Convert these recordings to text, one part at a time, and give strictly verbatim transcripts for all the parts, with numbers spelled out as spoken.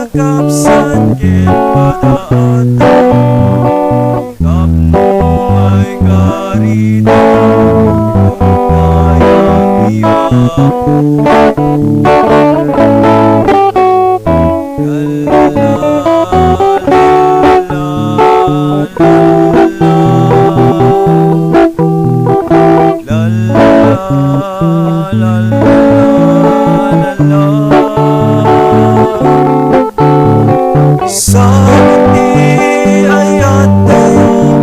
Kakabsat ken padaataw, tapno maikari tayo, dayag ti Apo. Sa ti ayat tayo,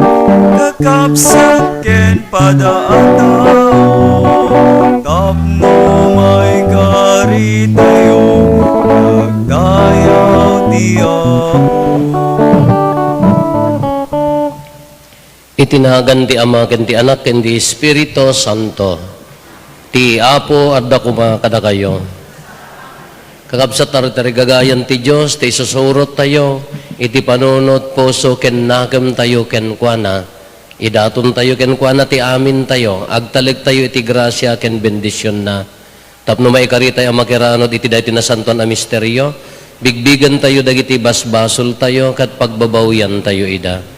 kakabsat ken padaataw, tapno maikari tayo, dagdayaw ti Apo. Iti nagan ti Ama, ken ti Anak, ken ti Espiritu Santo. Ti Apo adda koma kadakayo. Kakabsat, tarigagayan ti Dios, ti isusurot tayo iti panunot puso ken nakem tayo kenkuana. Idaton tayo kenkuana ti amin tayo, agtalek tayo iti grasia ken bendisionna. Tapno maikari tayo a makiranud iti daytoy nasantoan a misterio, bigbigen tayo dagiti basbasol tayo ket pagbabawian tayo ida.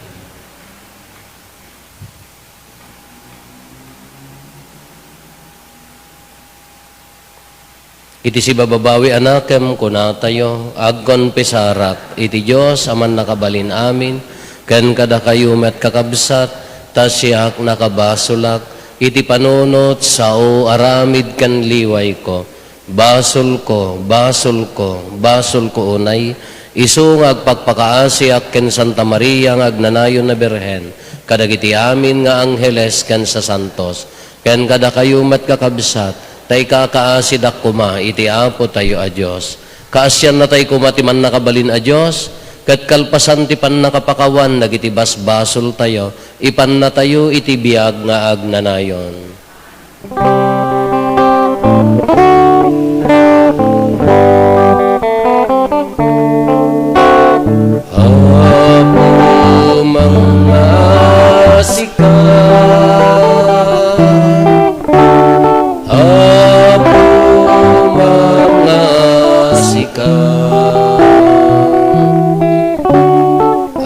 Iti sibababawi a nakem, kunatayo, agkonfesarak iti Dios a Mannakabalin-amin, ken kadakayo met, kakabsat, ta siak nakabasolak iti panunot, sao, aramid, ken liwayko. Basolko, basolko, basolko unay, isu nga agpakpakaasiak ken Santa Maria nga agnanayon a Birhen, kadagiti amin nga angheles ken sasantos, ken kadakayo met, kakabsat, ta ikakaasidak koma iti Apo tayo a Dios. Kaasiannatay koma ti Mannakabalin a Dios, ket kalpasan ti pannakapakawan dagiti basbasoltayo, ipannatayo iti biag nga agnanayon. Apo, mangngasika. Apo, mangngasika.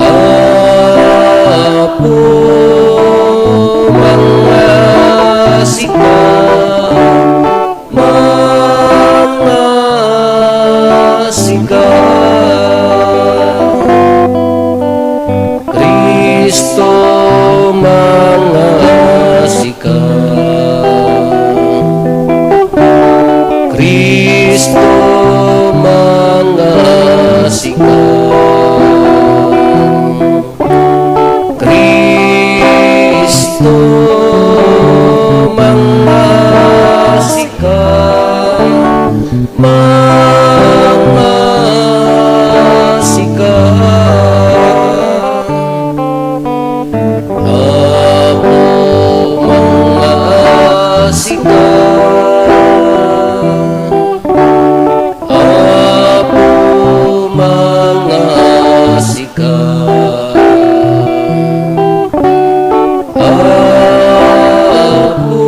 Apo, mangngasika, mangngasika. Cristo, mangngasika. Cristo, mangngasika. Cristo, mangngasika, mangngasika. Apo, mangngasika. Apo, mangngasika. Apo,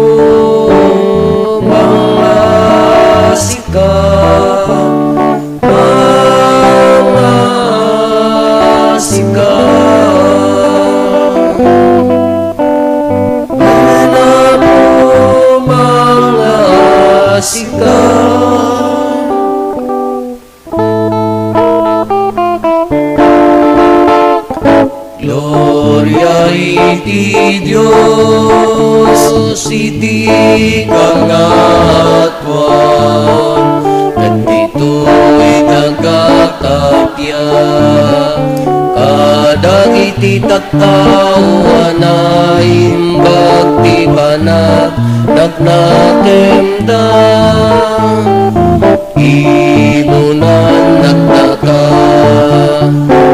mangngasika. Mangngasika. Iti Dios iti kangatoan, ket ditoy nagkakapia kadagiti tattao a naimbag ti panagnakenda. Ibunan nagtaka,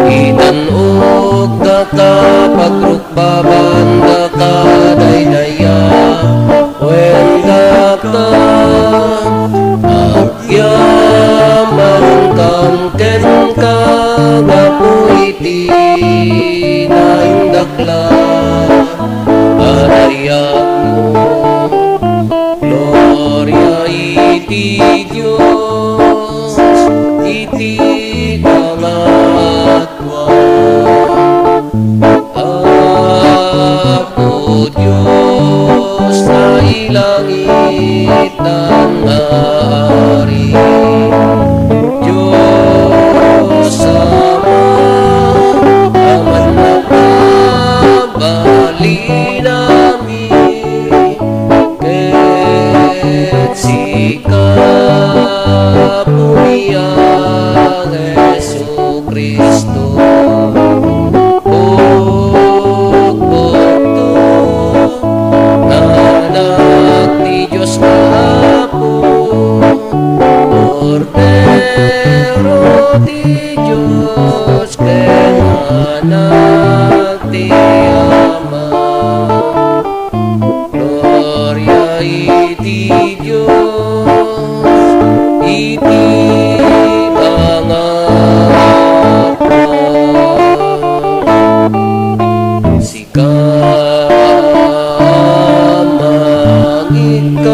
itan-ok daka, pagrukbaban daka, daydayaw wen daka, agyamankam kenka, gapu iti naindakla a dayakmo. Gloria iti Dios iti kangatoan. Apo Dios, nailangitan nga Ari, Dios Ama, a mannakabalinami ket sika, Apomi a Jesu-Cristo. Pukpukto nga Anak ti Dios nga Apo, Kordero ti Dios ken Anak ti Ama. Gloria iti Dios iti kangatoan. Sika a mangikkan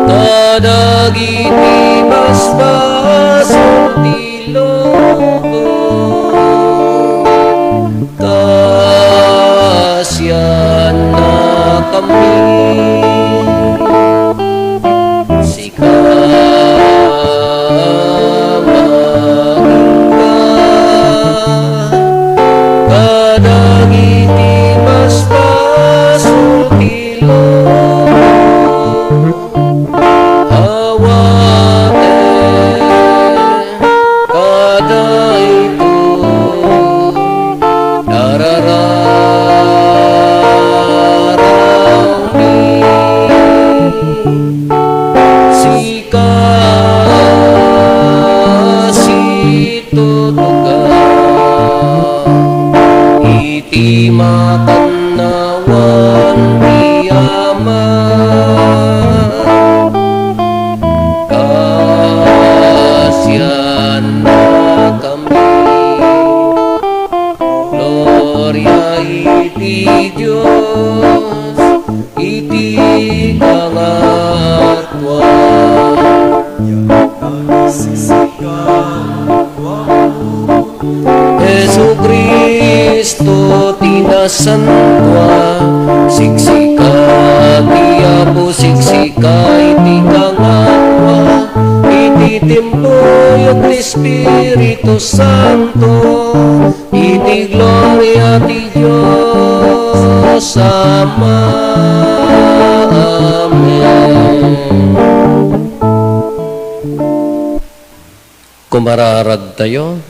kadagiti basbasol ti lubong, kasiannakami. Sika a mangikkan kadagiti basbasol ti lubong, awaten kadaytoy narararawmi. Sika a situtugaw iti makannawan ti Ama, kasiannakami. Gloria iti Dios iti kangatoan. Jesu-Cristo ti nasantoan, siksika ti Apo, siksika iti kangatoan, iti timpuyog ti Espiritu Santo, iti gloria ti Dios Ama. Amen. Kumararagtayo.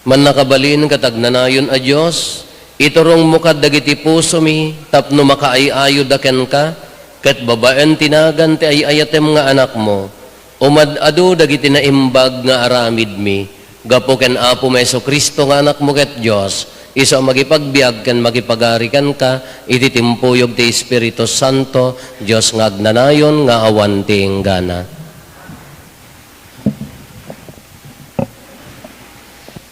Mannakabalin ket agnanayon a Dios, iturongmo kad dagiti pusomi tapno makaay-ayoda kenka, ket babaen ti nagan ti ay-ayatem nga Anakmo, umad-adu dagiti naimbag nga aramidmi, gapu ken Apomi Jesu-Cristo nga Anakmo ket Dios, isu a makipagbiag ken makipagari kenka iti timpuyog ti Espiritu Santo, Dios nga agnanayon nga awan ti inggana.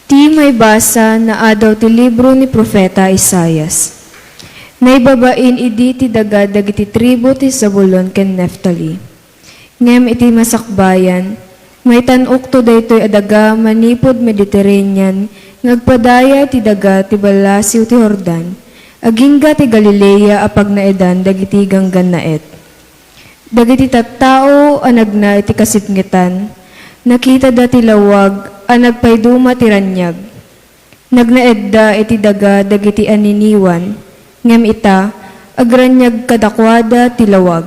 Ti maibasa nga adaw ti libro ni Profeta Isaias. Naibabain idi ti daga dagiti tribu ti Zabulon ken Neftali. Ngem iti masakbayan, maitan-okto daytoy a daga manipud Mediterranean nga agpadaya ti daga ti ballasiw ti Jordan, agingga ti Galilea a pagnaedan dagiti ganggannaet. Dagiti tattao a nagna iti kasipngetan, Nakitada ti lawag a nagpayduma ti raniag. Nagnaedda iti daga dagiti aniniwan, ngem ita, agraniag kadakuada ti lawag.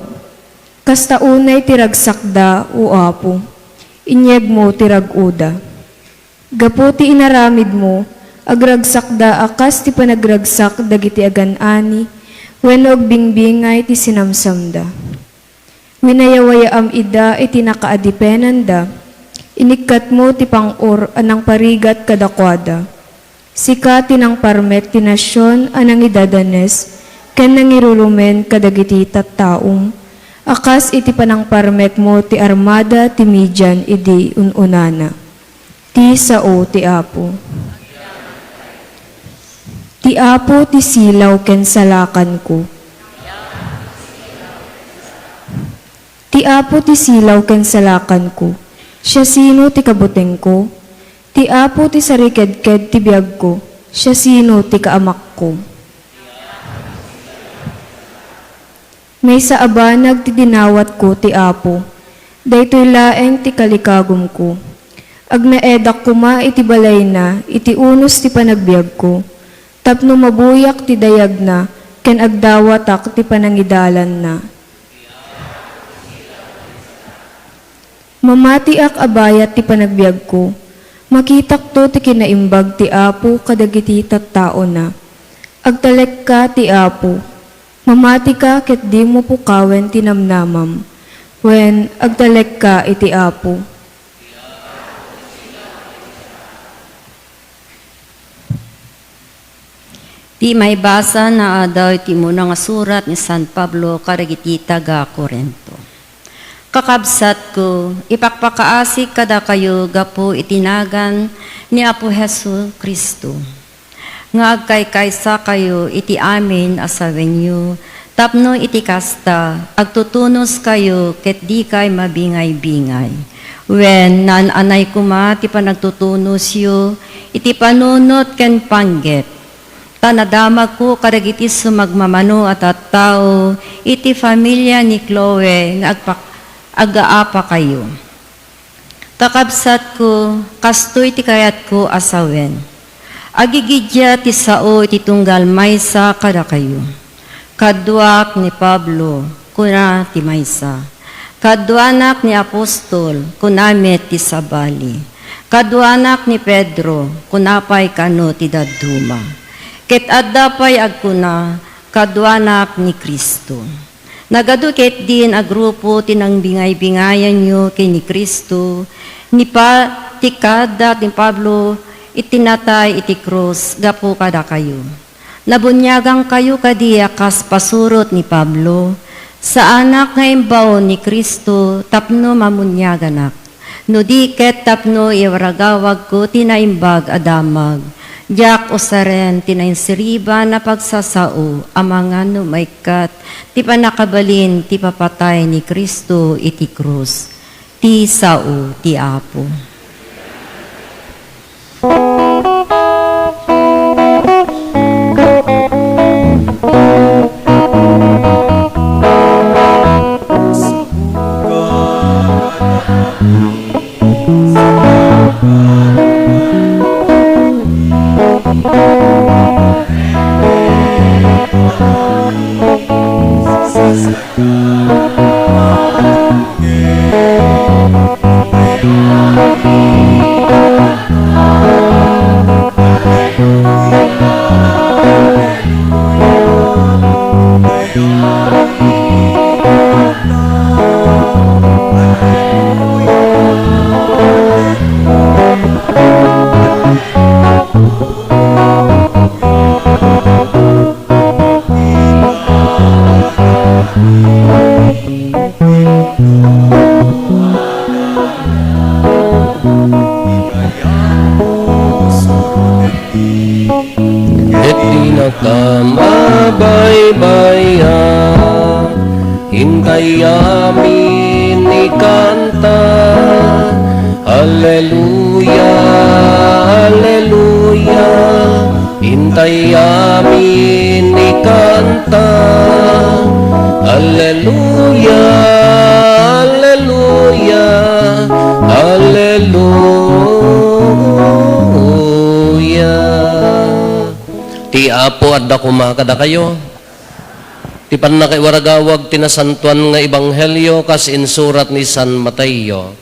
Kasta unay ti ragsakda, O Apo, inyegmo ti rag-oda. Gapu ti inaramidmo, agragsakda a kas ti panagragsak dagiti agan-ani wenno agbingbingay ti sinamsamda. Winayawayaam ida iti nakaadipenanda, inikkatmo ti pang-or a nangparigat kadakuada. Sika ti nangparmek ti nasion a nangidadanes ken nangirurumen kadagiti tattaom, a kas iti panangparmekmo ti armada ti Midian idi un-unana. Ti sao ti Apo. Ti Apo ti silaw ken salakanko. Ti Apo ti silaw ken salakanko. Siasino ti kabutengko? Ti Apo ti sarikedked ti biagko. Siasino ti kaamakko? Maysa a banag ti dinawatko ti Apo. Daytoy laeng ti kalikagumko. Agnaedak koma iti balayna iti unos ti panagbiagko, tapno mabuyak ti dayagna ken agdawatak ti panangidalanna. Mamatiak a bayat ti panagbiagko. Makitakto ti kinaimbag ti Apo kadagiti tattaona. Agtalekka ti Apo. Mamatika ket dimo pukawen ti namnamam. Wen, agtalekka iti Apo. Ti maibasa nga adaw iti umuna nga surat ni San Pablo kadagiti taga-Corinto. Kakabsatko, ipakpakaasik kadakayo gapu iti nagan ni Apo Jesu-Cristo, nga agkaykaysakayo iti amin a sawenyo, tapno iti kasta, agtutunoskayo ket dikay mabingay-bingay. Wen, naan-anay koma ti panagtutunosyo iti panunot ken panggep. Ta nadamagko kadagiti sumagmamano a tattao iti familia ni Cloe nga agpak-, agaapakayo. Kakabsatko, kastoy ti kayatko a sawen. Agigidia ti sao iti tunggal maysa kadakayo. Kaduak ni Pablo, kuna ti maysa. Kaduanak ni apostol, kuna met ti sabali. Kaduanak ni Pedro, kuna pay kano ti dadduma. Ket adda pay agkuna, kaduanak ni Cristo. Nagadu ketdin a grupo ti nangbingay-bingayanyo ken ni Cristo, ni pa-, ti kaadda ni Pablo iti natay iti krus gapu kadakayo. Nabuniagankayo kadi a kas pasurot ni Pablo? Saanak nga imbaon ni Cristo tapno mamuniaganak. No di ket tapno iwaragawagko ti naimbag a damag, diak usaren ti nainsiriban a pagsasao amangan no maikkat ti pannakabalin ti papatay ni Cristo iti krus. Ti sao ti Apo. Ket dinaka mabaybaya, intay amin ikanta. Alleluia, alleluia, intay amin ikanta. Alleluia, alleluia, alleluia. Apo, adda koma kadakayo ti pannakaiwaragawag ti nasantoan nga ebanghelio kas insurat ni San Mateo.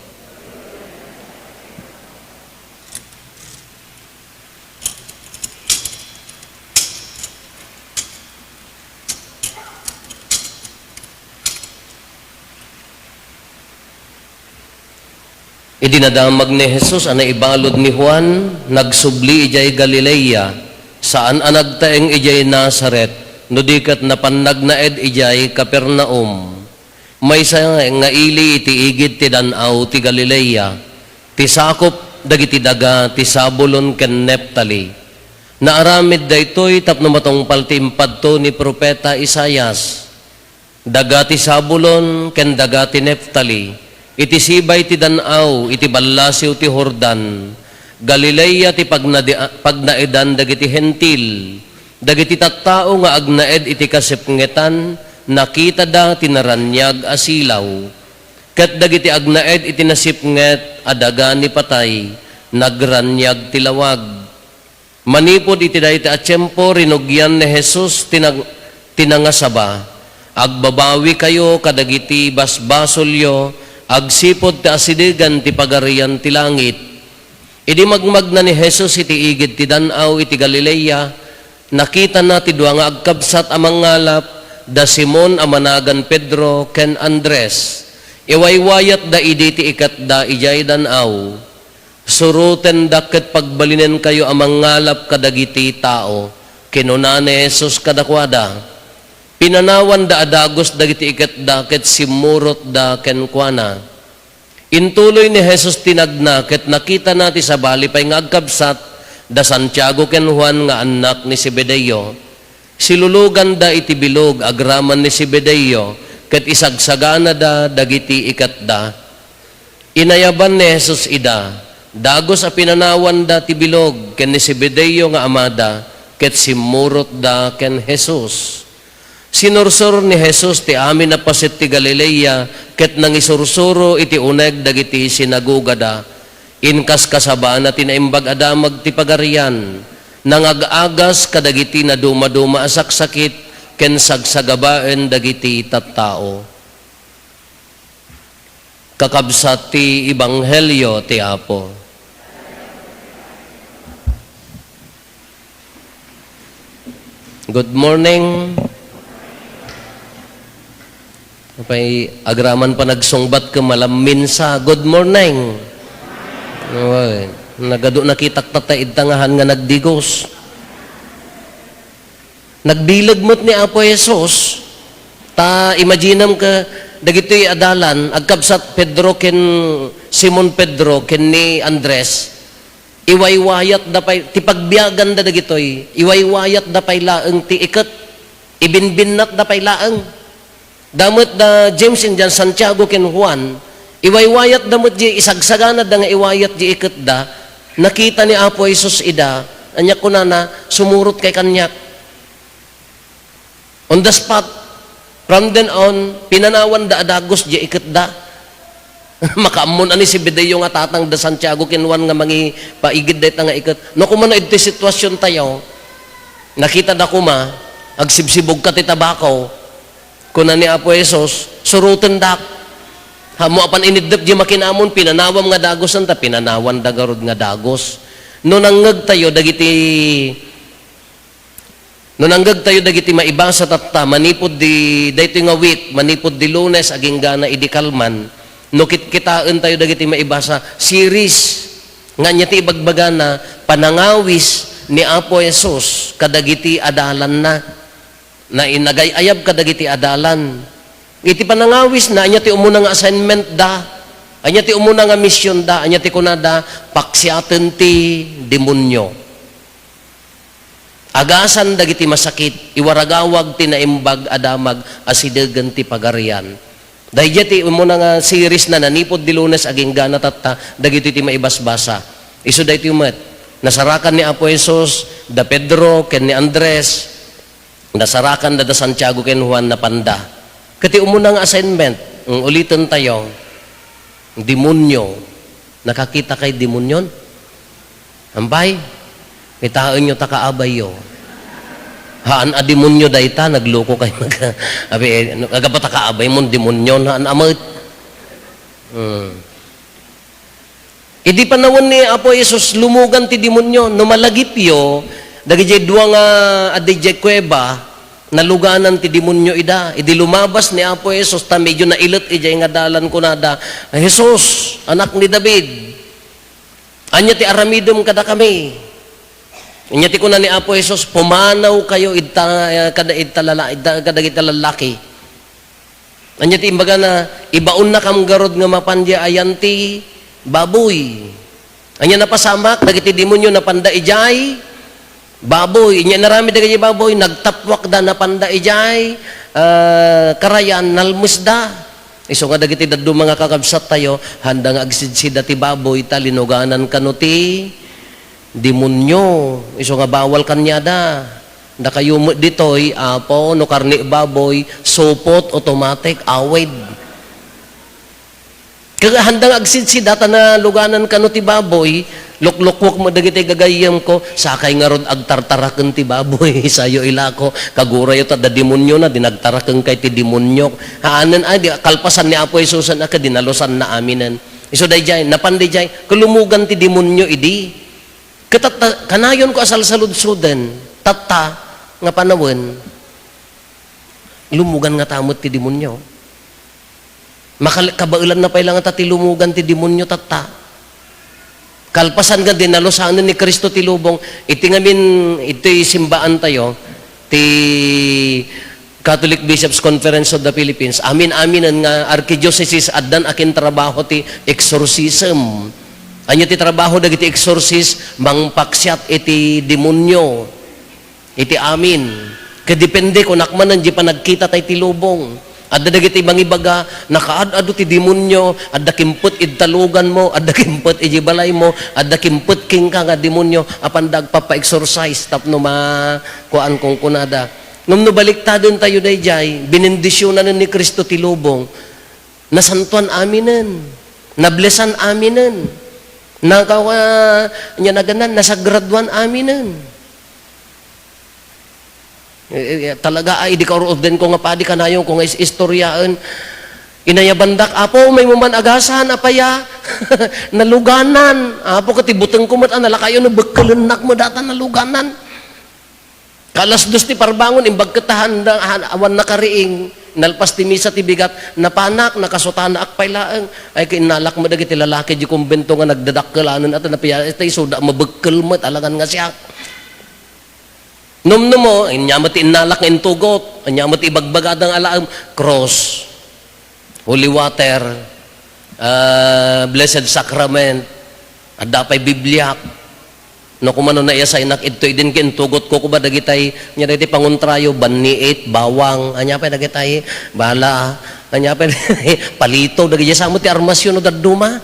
Idi nadamag ni Jesus a naibalud ni Juan, nagsubli idiay Galilea, saan a nagtaeng idiay Nazaret, no di ket napan nagnaed idiay Capernaum. Maysa nga ili iti igid ti dan-aw ti Galilea, ti sakup dagiti daga ti Zabulon ken Neftali. Naaramid daytoy tapno matungpal ti impadto ni profeta Isaias. Daga ti Zabulon ken daga ti Neftali, iti sibay ti dan-aw, iti ballasiw ti Jordan, Galilea ti pagnadi-, pagnaedan dagiti Hentil, dagiti tattao nga agnaed iti kasipngetan, nakitada ti naraniag a silaw. Ket dagiti agnaed iti nasipnget a daga ni patay, nagraniag ti lawag. Manipud iti dayta a tiempo, rinugian ni Jesus ti nag-, ti nangasaba, "Agbabawikayo kadagiti basbasolyo agsipud ta asidegen ti Pagarian ti Langit." Idi magmagna ni Jesus iti igid ti dan-aw iti Galilea, nakitana ti dua nga agkabsat a mangngalap, da Simon a managan Pedro ken Andres. Iwaywayatda idi ti iketda idiay dan-aw. "Surotenda ket pagbalinenkayo a mangngalap kadagiti tao," kinuna ni Jesus kadakuada. Pinanawanda a dagus dagiti iketda ket simmurotda kenkuana. Intuloy ni Jesus ti nagna ket nakitana ti sabali pay nga agkabsat, da Santiago ken Juan nga annak ni Zebedeo. Siluloganda iti bilog agraman ni Zebedeo ket isagsaganada dagiti iketda. Inayaban ni Jesus ida. Dagus a pinanawanda ti bilog ken ni Zebedeo nga amada, ket simmurotda ken Jesus. Sinursor ni Jesus ti amin a paset ti Galilea ket nangisursuro iti uneg dagiti sinagogada. Inkaskasabana ti Naimbag a Damag ti Pagarian. Nangag-agas kadagiti nadumaduma a saksakit ken sagsagabaen dagiti tattao. Kakabsat ti Ebanghelio ti Apo. Good morning. Apay, agraman pa nagsungbat ken malamminsa. Good morning. Oy, nagadu nakitak tatay idta nga han nga nagdigos. Nagbileg met ni Apo Jesus, ta imaginem ka dagitoy a dalan, agkabsat Pedro ken Simon Pedro ken ni Andres, iwaywayatda pay, ti pagbiaganda dagitoy, iwaywayatda pay laeng ti iket, ibinbinnatda pay laeng. Da met da James and John, Santiago ken Juan, iwaywayatda met di isagsaganada nga iwayat di iketda, nakita ni Apo Jesus ida, ania kunana, "Sumurot kay kaniak." On the spot, from then on, pinanawanda a dagus di iketda. Makaammon a ni Zebedeo nga tatang da Santiago ken Juan nga mangipaigid dayta nga iket. No, kumano, idtoy sitwasion tayo, nakitada koma, agsibsibugka ti tabako. Kuna ni Apo Jesus, "Surotendak." Ammo apan iniddep di makinamon, pinanawam nga dagusen, ta pinanawanda garud nga dagus. No nangngeg tayo dagiti, no nangngeg tayo dagiti maibasa tatta, manipud di, daytoy nga week, manipud di Lunes, aginggana idi kalman, no kitkitaen tayo dagiti maibasa, series, nga ania ti ibagbagana, panangawis ni Apo Jesus kadagiti adalanna. Nainagay-ayab kadagiti adalan. Iti panangawisna, ania ti umuna nga assignment da? Ania ti umuna nga mission da? Ania ti kunada? Paksiaten ti demonio. Agasan dagiti masakit, iwaragawag ti naimbag a damag, asidegen ti pagarian. Daydiay ti umuna nga series na nanipud di Lunes agingga natatta dagiti ti maibasbasa. Isu daytoy met, nasarakan ni Apo Jesus da Pedro ken ni Andres, nasarakan da, da Santiago ken Juan, napanda. Ket ti umuna nga assignment, mm, uliten tayo, demonyo. Nakakita kay demonyon? Ambay, kitaenyo ta kaabayyo. Haan a demonyo dayta, nagloko kay mag-, abi, eh, agabata ka abay mon demonyo, haan a met. Hmm. Idi panawen ni Apo Jesus, lumugan ti demonyo. No malagipyo, dagidiay dua nga adda idiay kuweba, naluganan ti demonyo ida. Idi lumabas ni Apo Jesus, ta medyo nailet idiay nga dalan, kunada, "Jesus, Anak ni David, ania ti aramidem kadakami?" Ania ti kuna ni Apo Jesus, "Pumanawkayo idta, kada idta lala-, idta, kadagita lallaki." Ania ti imbagana, "Ibaonnakam garud nga mapan diay ayan ti baboy." Ania napasamak, dagiti demonyo napanda idiay baboy. Ania inaramid dagiti baboy, nagtappuakda, napanda idiay, ah, karayan, nalmesda. Isu nga dagiti dadduma nga kakabsattayo, handa nga agsidsida ti baboy, ta linuganan kano ti demonyo. Isu nga bawal kaniada. Dakayo met ditoy, Apo, no karne baboy, supot, automatic, awid. Kaya handa nga agsidsida ta naluganan kano ti baboy, luklukwek met dagiti gagayyemko, sakay ngarud agtartaraken ti baboy, sayo ilako, kagurayo ta adda demoniona, di nagtaraken kay ti demonio. Haanen, ay, di, kalpasan ni Apo Jesusen a ket dinalusanna aminen. Isu daydiay, napan daydiay, kalumugan ti demonio idi. Ket tatta, kanayonko a salsaludsoden, tatta nga panawen, lumugan ngata met ti demonio. Makal-, kabaelanna pay la ngata ti lumugan ti demonio tatta. Kalpasan nga dinalusanen ni Cristo ti lubong, iti ngamin, iti simbaantayo, ti Catholic Bishops' Conference of the Philippines, amin-aminen nga arkidioceses, addan akin trabaho ti exorcism. Ania ti trabaho dagiti exorcist? Mangpaksiat iti demonio, iti amin. Ket depende, kunak manen, di panagkita tay ti lubong. Adda dagiti mangibaga, nakaad-adu ti demonio, adda kimpet id taluganmo, adda kimpet iti balaymo, adda kimpet kenka nga demonio, apanda agpapa-exorcise tapno ma-, kuan, kunkunada. Ngem no baliktaden tayo daydiay, binendisionanen ni Cristo ti lubong. Nasantuan aminen. Nablesan aminen. Nakawa-, ania naganan, nasagraduan aminen. Eh, eh, talaga, ay, idi kaururdenko nga padi, kanayonko nga is-, istoryaen. Inayabandak, "Apo, maymo man agasan, apaya?" Naluganan. "Apo, ket ibutengko met, a, nalakayo no bekkelennak met data naluganan." Ka alas dos ti parbangon, imbag ket ta handa, han-, awan nakariing, nalpas ti misa ti bigat, napanak, nakasutanaak pay laeng. Ay, kinnalak met dagiti lalaki di kumbento nga nagdadakkelanen, at napiya-, ita isuda, mabekkel met, alangan nga siak. Numnumo, ania met ti innalak nga intugot, ania met ti ibagbagada nga alaem, cross, holy water, ah, blessed sacrament, adda pay Bibliak. No, kumano naiyasaynak idto, idin ket intugotko, kuba, dagitay, ania dagiti pangontrayo, banniit, bawang, ania pay dagitay, bala, ania pay, palito, dagiti samo ti armasyo no dadduma.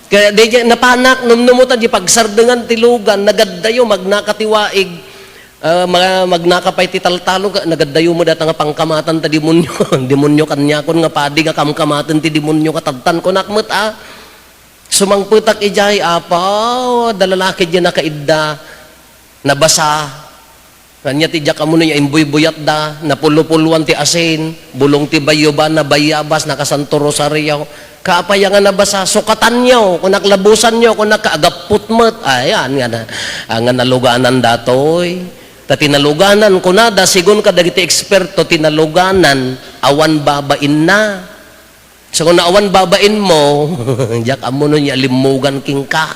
Kaya, di, di, napanak, numnumo ta, di pagsardengan ti lugan, nagaddayo, magnaka ti waig, ah, ma-, magnaka pay ti taltalo, ka-, nagaddayo met data nga pangkamatan ta demonio, demonio kaniakon nga padi nga kamkamaten ti demonio, katadtan kunak met, a. Sumangpetak idiay, apaw, adda lalaki diay nakaidda, nabasa. Ania ti diak ammono nga imbuybuyatda, napulopulwan ti asin, bulong ti bayuba, nabayabas, nakasanto rosario. Kaapay a nga nabasa, sukatanyo, kunak labusanyo, kunak ka agappot met. Ayan, nga na, ah, nga naluganan datoy. Ta ti naluganan, kunada, sigun kadagiti eksperto, ti naluganan, awan babainna. So, no awan babainmo, diak ammono nga limmugan kenka.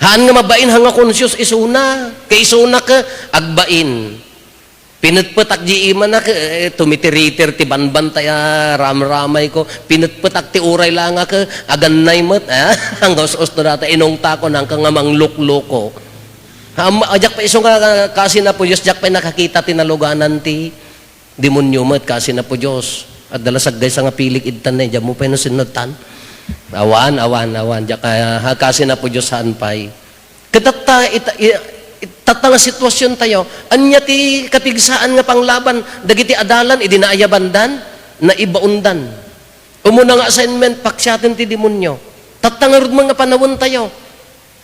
Haan nga mabain, haan nga conscious isuna. Kay isuna ket agbain. Pinetpetak di imana ket, eh, tumitiritir ti banban ta, ah, ramramayko. Pinetpetak ti uray la nga ket agannay met, ah, haan nga us-usto data inungtako, haan ka nga manglukloko. Am-, diak pay isu nga, ah, kaasi na po Dios, diak pay nakakita ti naluganan ti demonio met, kaasi na po Dios. Adda la saggaysa nga pilik idtan, eh, diammo pay no sinno tan. Awan, awan, awan. Diak, ah, ha, kaasi na po Dios, haan pay. Ket tatta, it-, i-, it-, tatta nga sitwasiontayo, ania ti kapigsaan nga panglaban dagiti adalan idi naayabandan, naibaondan? Umuna nga assignment, paksiaten ti demonio. Tatta ngarud met nga panawentayo.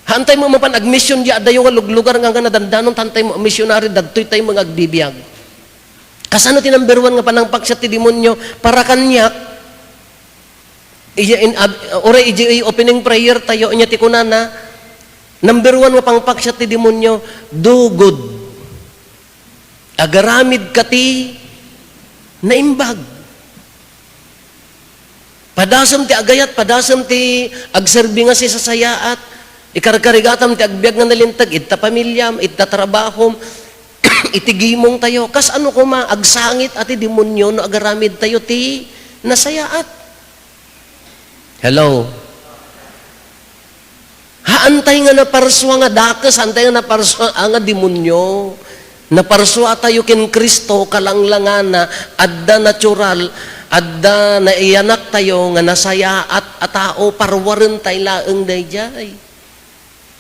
Haantay mo mapan agmission diay adayo nga luglugar nga, nga nadandanon, haantay mo missionary, dagtoy tayo nga agbibiag. Kasano ti number one nga panangpaksiat ti demonio? Para kaniak, iya in, ab, uray idiay opening prayer tayo, anya ti kunana, number one nga pangpaksiat ti demonio, do good. Agaramid ka ti naimbag. Padasem ti agayat, padasem ti agserbi nga sisasayaat. Ikarkarigatam ti agbiag nga nalinteg, ita pamiliam, ita trabahom, iti gimong tayo. Kasano koma, agsangit a ti demonio no agaramid tayo ti nasayaat. Hello? Haantay nga naparsua nga dakes, haantay nga naparsua nga demonio. Naparsua tayo ken Cristo, kalanglangana, adda natural, adda naiyanak tayo nga nasayaat a tao, parwaren tayo laeng daydiay.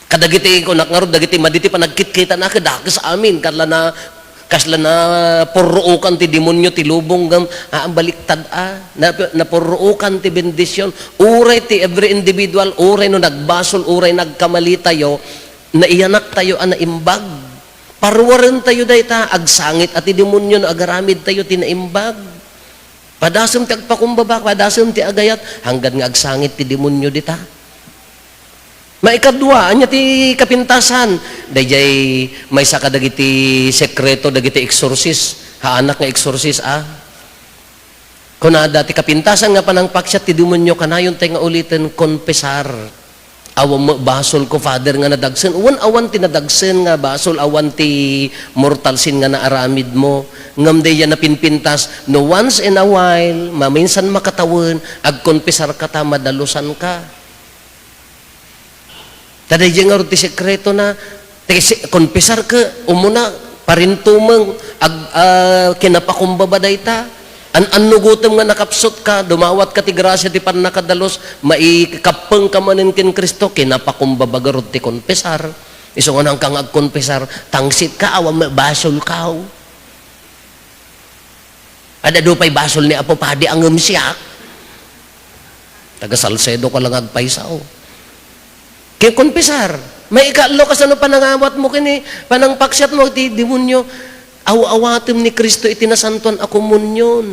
Kadagiti kunak ngarud, dagiti madi ti panagkitkita na, kadakes amin, kasla na, kasla na purruokan ti demonio ti lubong, ngem, ah, baliktad, ah. Na, napurruokan ti bendision. Uray ti every individual, uray no nagbasol, uray nagkamali tayo, naiyanak tayo a naimbag. Parwaren tayo dayta, agsangit a ti demonio no agaramid tayo ti naimbag. Padasem ti agpakumbaba, padasem ti agayat, hanggad nga agsangit ti demonio dita. Maikadua, ania ti kapintasan? Daydiay maysa kadagiti sekreto dagiti exorcist. Haanak nga exorcist, ah. Kunada, ti kapintasan nga panangpaksiat ti demonio, kanayon tay nga uliten, konfesar. Awan met basolko, Father, nga nadagsen. Wen, awan ti nadagsen nga basol, awan ti mortal sin nga naaramidmo. Ngem daydiay napinpintas, no once in a while, maminsan makatawen, agkonfesarka ta madalusanka. Ta daydiay ngarud ti sekretona, ti si-, konfesarka, umuna, parintumeng, ag-, ah, kinapakumbaba dayta. An-, annugotem nga nakapsutka, dumawatka ti grasia ti pannakadalus, maikappengka manen ken Cristo, kinapakumbaba garud ti konfesar. Isu nga nangka nga agkonfesar, tangsitka, awan met basolka. Adda pay basol ni Apo Padi a ngem siak. Taga Salcedo ka lang agpaysa, oh. Ken konfesar. Maikaallo, kasano panangawatmo ken ni, panangpaksiatmo iti demonio? Aw-awatem ni Cristo iti nasantoan a komunion.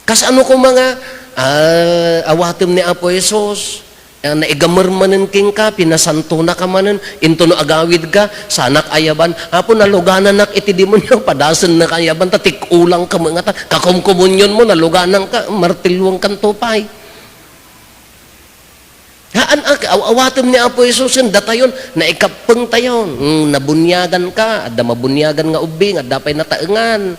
Kasano koma nga, ah, awatem ni Apo Jesus? Ah, naigamer manen kenka, pinasantona ka manen, intono agawidka, sanak ayaban, Apo, nalugananak iti demonio, padasennaka ayaban, ta tik-ulangka met ngata, kakomkomunionmo, nalugananka, martilyongkanto pay. Haan, ak-, aw-, awatem ni Apo Jesus, datayon, naikappeng tayo, mm, nabuniagan ka, adda mabuniagan nga ubbing, adda pay nataengan.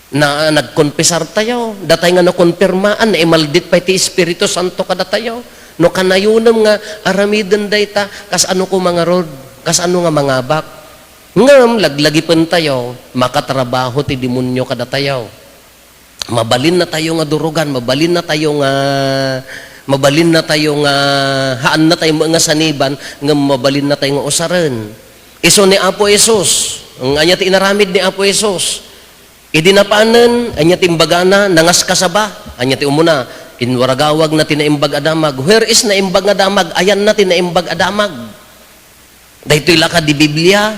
Na, nagkonfesar tayo. Datay nga nakonfirmaan, naimaldit pay ti Espiritu Santo kadatayo. No kanayonem nga aramiden dayta, kasano ko mangarod? Kasano nga mangabak? Ngem laglagipen tayo, makatrabaho ti demonio kadatayo. Mabalin na tayo nga durugan, mabalin na tayo nga, mabalin na tayo nga, haan na tayo nga saniban, ngem mabalin na tayo nga usaren. Isu ni Apo Jesus, ang anya ti inaramid ni Apo Jesus. Idi napanen, ania ti imbagana? Nangaskasaba. Ania ti umuna? Inwaragawagna ti naimbag a damag. Where is naimbag nga damag? Ayanna ti naimbag a damag. Daytoy la kadi Biblia?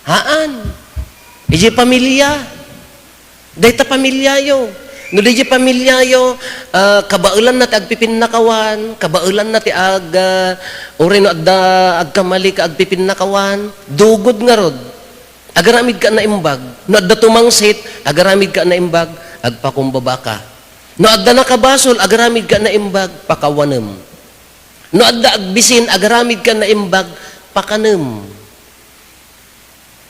Haan. Idiay pamilya. Dayta pamilyayo. No diay pamilyayo, ah, kabaelanna ti agpipinnakawan, kabaelanna ti ag-, ah, uray no adda agkamali ka agpipinnakawan, dugod ngarud. Agaramid ka naimbag. No adda tumangsit, agaramid ka naimbag, agpakumbaba ka. No adda nakabasol, agaramid ka naimbag, pakawanem. No adda agbisin, agaramid ka naimbag, pakanem.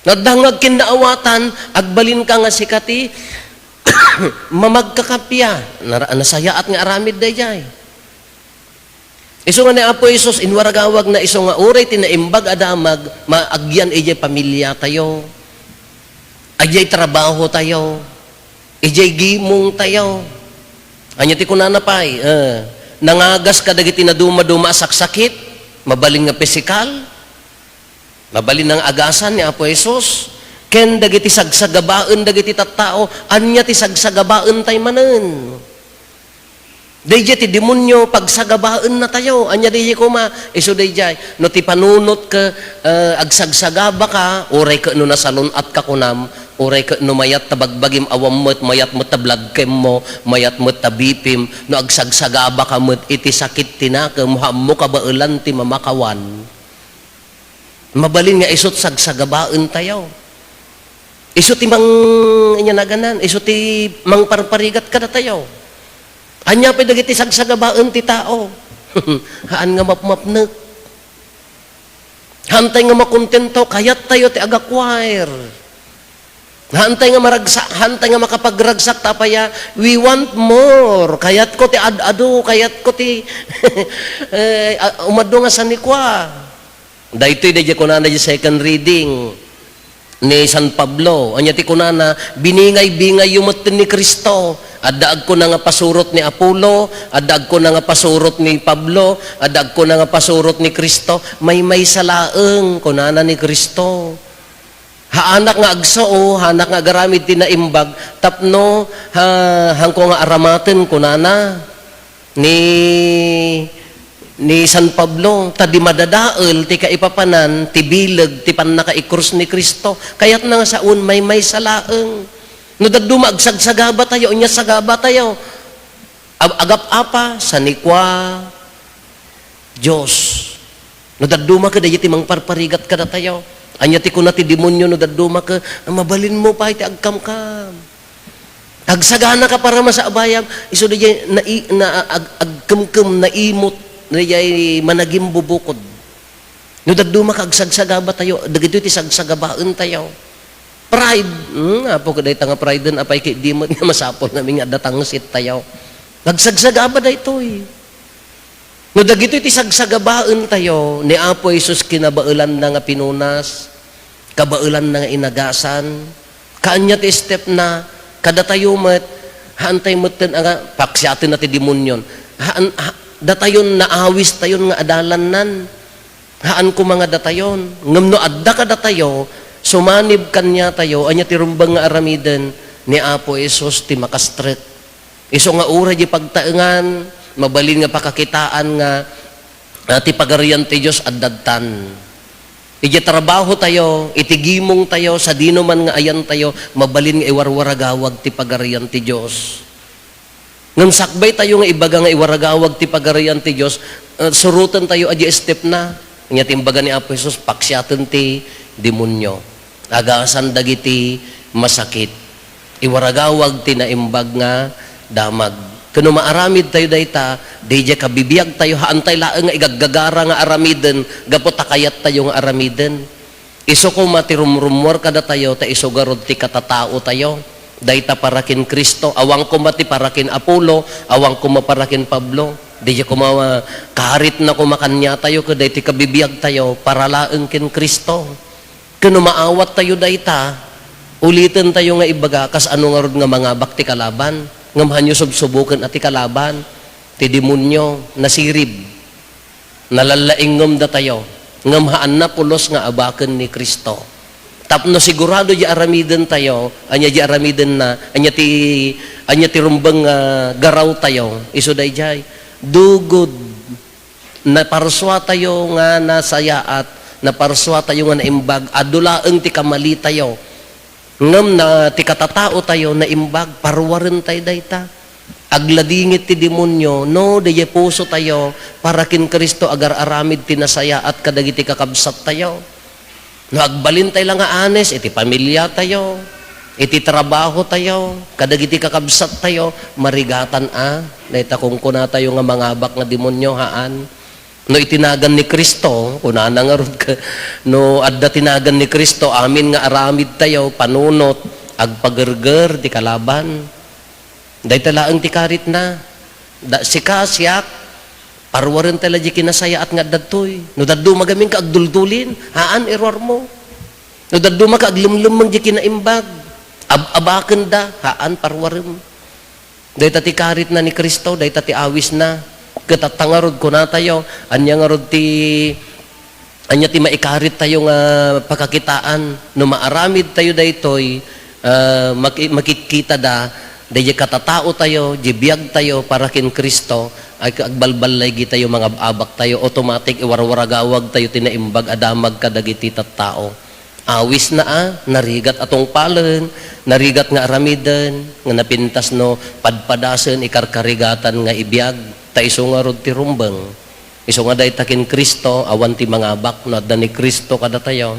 No adda nga agkinnaawatan, agbalin ka nga sika ti mamagkakappia. Nara-, nasayaat nga aramid daydiay. Isu nga ni Apo Jesus, inwaragawag na isu nga uray ti naimbag a damag, maagyan idiay pamilya tayo, idiay trabaho tayo, idiay gimong tayo. Anya ti kunana pay, eh, nangagas kadagiti naduma-duma a saksakit, mabalin nga pisikal, mabalin nga agasan ni Apo Jesus, ken dagiti sagsagabaen dagiti tattao, anya ti sagsagabaen tay manen? Daydiay ti demonio, pagsagabaennatayo. Ania daydiay koma? Isu daydiay. No ti panunot ket, eh, agsagsagabaka, uray ket no nasalun-atka kunam, uray ket no mayat ta bagbagim, awan met, mayat met ta blood chem mo, mayat met ta B P M, no agsagsagabaka met iti sakit ti nakem, ammo kabaelan ti mamakawan. Mabalin nga isut sagsagabaentayo. Isu ti mang-, ania naganan, isu ti mangparparigat kadatayo. Ania pay dagiti sagsagabaen ti tao? Haan nga mapmapnek. Haantay nga makontento, kayattayo ti agakuair. Haantay nga maragsak, haantay nga makapagragsak, ta apay a, we want more. Kayatko ti ad-adu, kayatko ti, eh, a-, umadu nga sanikua. Daytoy, daydiay kunana di second reading ni San Pablo. Ania ti kunana, "Biningay-bingayyo metten ni Cristo." Adda agkuna nga pasurot ni Apollo, adda agkuna nga pasurot ni Pablo, adda agkuna nga pasurot ni Cristo. Maymaysa laeng, kunana ni Cristo. Haanak nga agsao, haanak nga agaramid ti naimbag, tapno, ha, haanko nga aramaten, kunana ni, ni San Pablo, ta di madadael ti kaipapanan ti bileg ti pannakaikrus ni Cristo. Kayatna nga saon, maymaysa laeng. No dadduma, agsagsagabatayo, ania sagabatayo? Ag-, agap-apa, sanikua, Dios. No dadduma ket daydiay ti mangparparigat kadatayo. Ania ti kuna ti demonio no dadduma ket, "Ah, mabalinmo pay ti agkamkam. Agsaganaka para masakbayam." Isu daydiay nai-, na, ag-, agkemkem, naimot, daydiay managimbubukod. No dadduma ket agsagsagabatayo, dagitoy ti sagsagabaentayo. Pride. Hmm, apo, ket dayta nga pride-en, apay ket di met nga masapul ngamin nga adda tangsittayo. Agsagsagaba daytoy. No dagitoy ti sagsagabaentayo, ni Apo Jesus kinabaelanna nga pinunas, kabaelanna nga inagasan, kaanya ti stepna, kadatayo met, haantay metten a nga, paksiatenna ti demonyon. Haan, ha, datayon naawistayon nga adalannan. Haan koma nga datayon. Ngem no adda kadatayo, sumanib kaniatayo, ania ti rumbeng nga aramiden? Ni Apo Jesus ti makastrek. Isu nga uray di pagtaengan, mabalin nga pakakitaan nga, ah, ti Pagarian ti Dios adda ditan. Iti trabahotayo, iti gimongtayo, sadinoman nga ayantayo, mabalin nga iwarwaragawag ti Pagarian ti Dios. Ngem sakbaytayo nga ibaga nga iwaragawag ti Pagarian ti Dios, eh, surotentayo a di stepna. Ania ti imbaga ni Apo Jesus? Paksiaten ti demonio. Agasan dagiti masakit. Iwaragawag ti naimbag nga damag. Ket no maaramidtayo dayta, daydiay kabibiagtayo, haantay laeng nga igaggagara nga aramiden gapu ta kayattayo nga aramiden. Isu koma ti rumrummuar kadatayo ta isu garud ti katataotayo. Dayta para ken Cristo, awan koma ti para ken Apollo, awan koma para ken Pablo. Daydiay koma, ah, karitna koma kaniatayo ket daytoy kabibiagtayo para laeng ken Cristo. Ket no maawattayo dayta, ulitentayo nga ibaga, kasano ngarud nga mangabak ti kalaban? Ngem hanyo subsuboken a ti kalaban, ti demonio, nasirib. Nalallaingngem datayo, ngem haanna pulos nga abaken ni Cristo. Tapno sigurado di aramidentayo, ania di aramidenna, ania ti, ania ti rumbeng nga garawtayo, isu daydiay. Dugod, naparsuatayo nga nasayaat, naparsuatayo nga naimbag, adu laeng ti kamalitayo. Ngem na, ti katataotayo naimbag, parwarentayo dayta. Agladingit ti demonio, no, daydiay pusotayo, para ken Cristo agar-aramid ti nasayaat kadagiti kakabsattayo. No, agbalintayo la nga honest iti pamiliatayo, iti trabahotayo, kadagiti kakabsattayo, marigatan a, dayta kunkunatayo nga mangabak nga demonio, haan. No iti nagan ni Cristo, kunana ngarud ka, no adda ti nagan ni Cristo, amin nga aramidtayo, panunot, agpagerger ti kalaban. Dayta laeng ti karitna. Da, sika, siak, parwarentayo la di kinasayaat nga adda ditoy. No dadduma gamin ka agduldulin, haan, iruarmo. No dadduma ka aglemlemmeng di kinaimbag, ab-, abakenda, haan, parwarem. Dayta ti karitna ni Cristo, dayta ti awisna. Ket atta ngarud kunatayo, ania ngarud ti, ania ti maikarittayo nga pakakitaan? No maaramidtayo daytoy, ah, maki-, makitkitada, Daydiay katataotayo, diay biagtayo para ken Cristo, ay agbalballay gitayo, mangab-abaktayo, automatic, iwarwaragawagtayo ti naimbag a damag kadagiti tattao. Awisna a, narigat a tungpalen, narigat nga aramiden, nga napintas no padpadasen, ikarkarigatan nga ibiag, ta isu ngarud ti rumbeng. Isu nga dayta ken Cristo, awan ti mangabak no adda ni Cristo kadatayo.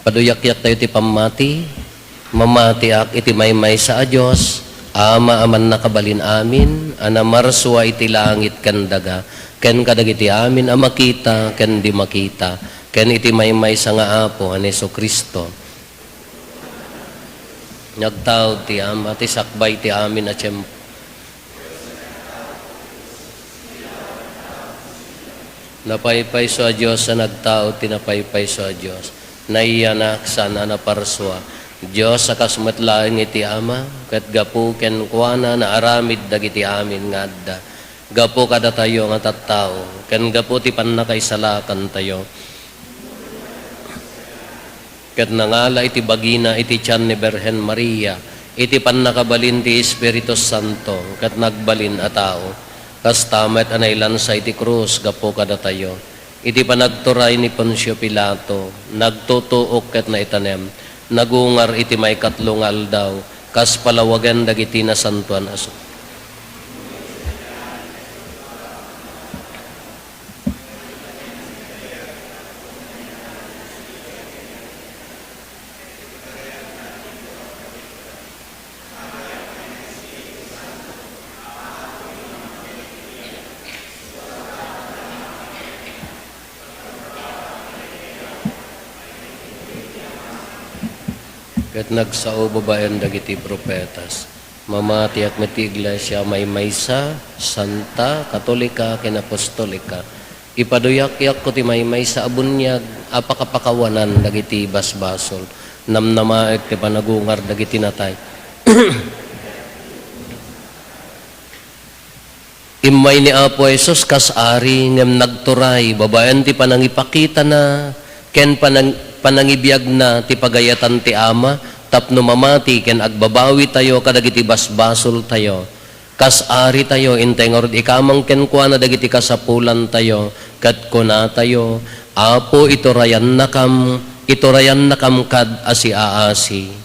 Paduyakyaktayo ti pammati. Mamatiak iti maymaysa a Dios, Ama a mannakabalin amin, a namarsua iti langit ken daga, ken kadagiti amin a makita ken di makita, ken iti maymaysa nga Apo a ni Jesu-Cristo. Nagtaud ti Ama, ti sakbay ti amin a tiempo. Napaypayso a Dios a nagtaud ti napaypayso a Dios. Nayanak saan a naparsua. Dios a kas met laeng iti Ama, ket gapu kenkuana naaramid dagiti amin nga adda. Gapu kadatayo nga tattao, ken gapu ti pannakaisalakantayo. Ket nangala iti bagina iti tian ni Birhen Maria, iti pannakabalin ti Espiritu Santo, ket nagbalin a tao. Kasta met a nailansa iti krus gapu kadatayo. Iti panagturay ni Poncio Pilato, nagtutuok ket naitanem, nagungar iti maikatlo nga aldaw, kas palawagen dagiti nasantoan a su- Ket nagsao babaen dagiti profetas. Mamatiak met ti iglesia a maymaysa, santa, katolika, ken apostolika. Ipaduyakyakko ti maymaysa a buniag a pakapakawanan dagiti basbasol. Namnamaek ti panagungar dagiti natay. Immay ni Apo Jesus kas Ari, ngem nagturay babaen ti panangipakitana ken panang-, panangibiagna ti pagayatan ti Ama tapno mamati ken agbabawitayo kadagiti basbasoltayo. Kas Aritayo, intay ngarud ikamang kenkuana dagiti kasapulantayo, ket kunatayo, Apo, iturayannakam, iturayannakam kad asiaasi.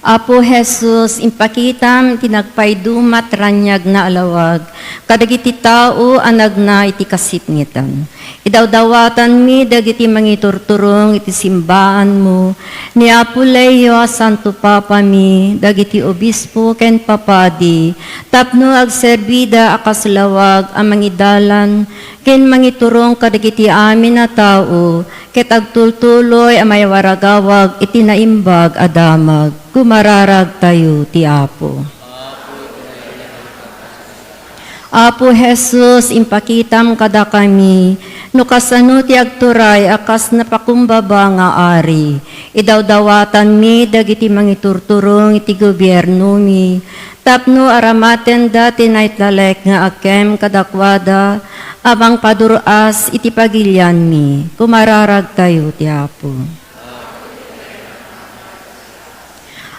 Apo Jesus, impakitam ti nagpaidumat raniagna a lawag kadagiti tao a nagna iti kasipngetan. Idawdawatanmi dagiti mangiturturong iti simbaanmo, ni Apo Leo a Santo Papami, dagiti obispo ken papadi, tapno agserbida a kas lawag a mangidalan ken mangiturong kadagiti amin a tao, ket agtultuloy a maiwaragawag iti naimbag a damag. Kumararagtayo ti Apo. Apo Jesus, impakitam kadakami no kasano ti agturay a kas napakumbaba nga Ari. Idawdawatanmi dagiti mangiturturong iti gobiernomi tapno aramatenda ti naitalek nga agkem kadakuada a mangpadur-as iti pagilianmi. Kumararagtayo ti Apo.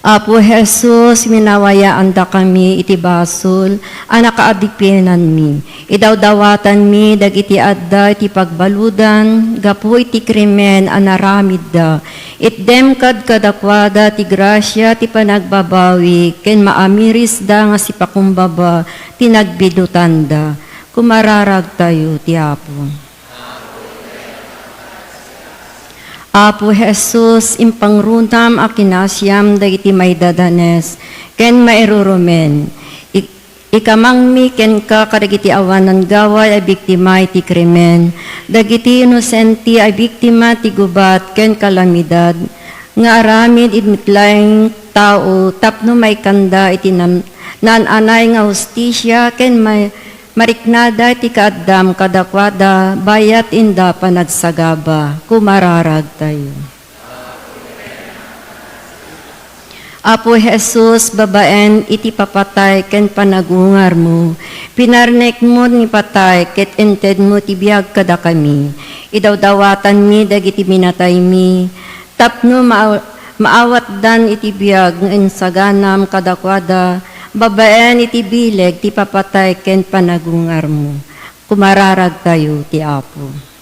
Apo Jesus, winawayaandakami iti basol a nakaadipenanmi. Idawdawatanmi dagiti adda iti pagbaludan gapu iti krimen a naramidda. Itdem kad kadakuada ti grasia ti panagbabawi ken maamirisda nga sipakumbaba ti nagbidutanda. Kumararagtayo ti Apo. Apo Jesus, impangrunam a kinasiam dagiti maidadanes ken mairurumen. Ik-, ikamangmi kenka kadagiti awanan gaway a biktima iti krimen, dagiti inosente a biktima ti gubat ken kalamidad, nga aramid iti met laeng tao tapno maikanda iti nam-, naan-anay nga hustisia ken may-, mariknada iti kaaddam kadakuada bayat inda panagsagaba. Kumararagtayo. Apo Jesus, babaen iti papatay ken panagungarmo, pinarnekmo ni patay ket intedmo ti biag kadakami. Idawdawatanmi dagiti minataymi, tapno maaw-, maawatdan iti biag nga insaganam kadakuada, babaen iti bileg ti papatay ken panagungarmo. Kumararagtayo ti Apo.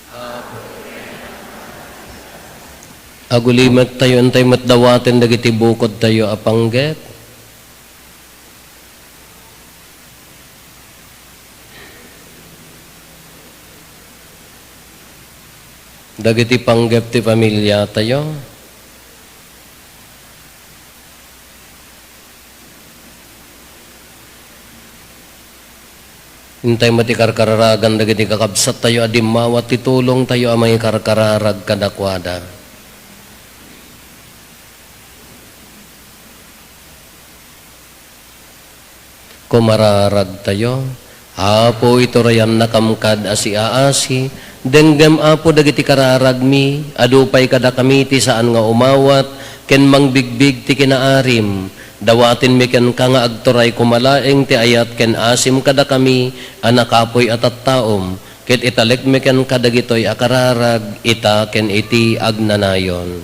Agulimek tayo, intay met dawaten dagiti bukod tayo a panggep. Dagiti panggep ti pamilya tayo. Intay met ti karkararagan dagiti kakabsat tayo a dimmawat ti tulong tayo a mangikarkararag kadakuada. Kumararag tayo. Apo, iturayannakam kad a siaasi, denggem, Apo, dagiti kararagmi, adu pay kadakami ti saan nga umawat, ken mangbigbig ti kinaarim. Dawatenmi kenka nga agturay koma laeng ti ayat ken asim kadakami a nakapuy a tattaom, ket italekmi kenka dagitoy a kararag ita ken iti agnanayon.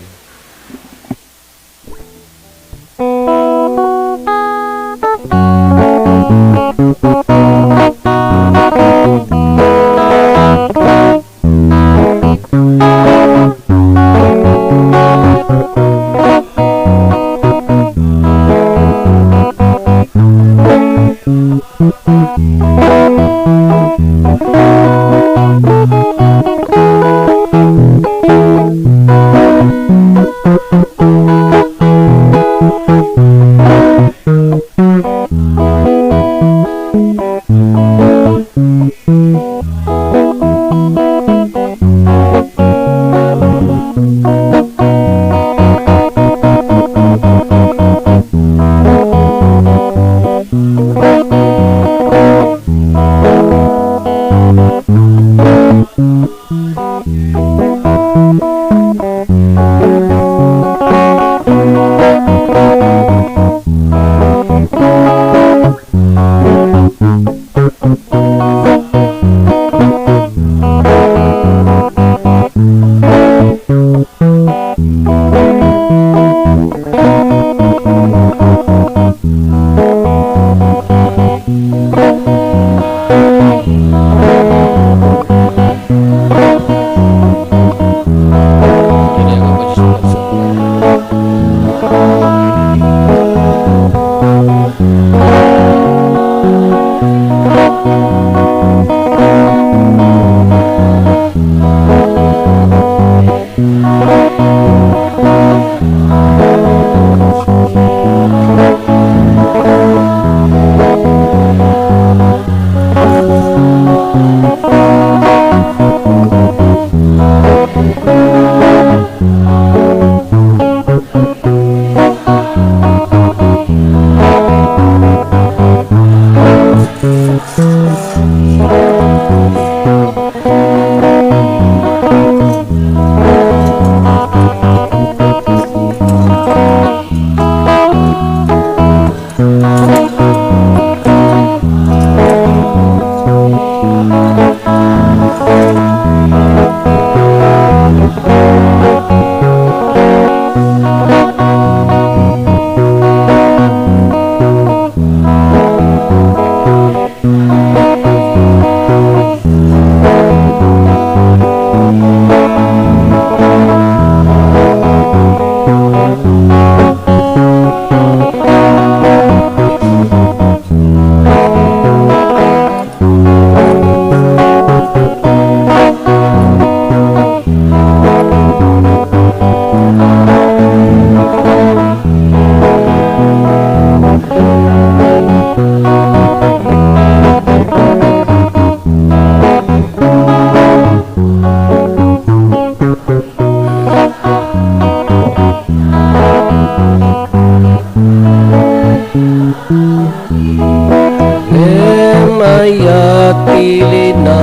Ngem aya ti linaonda.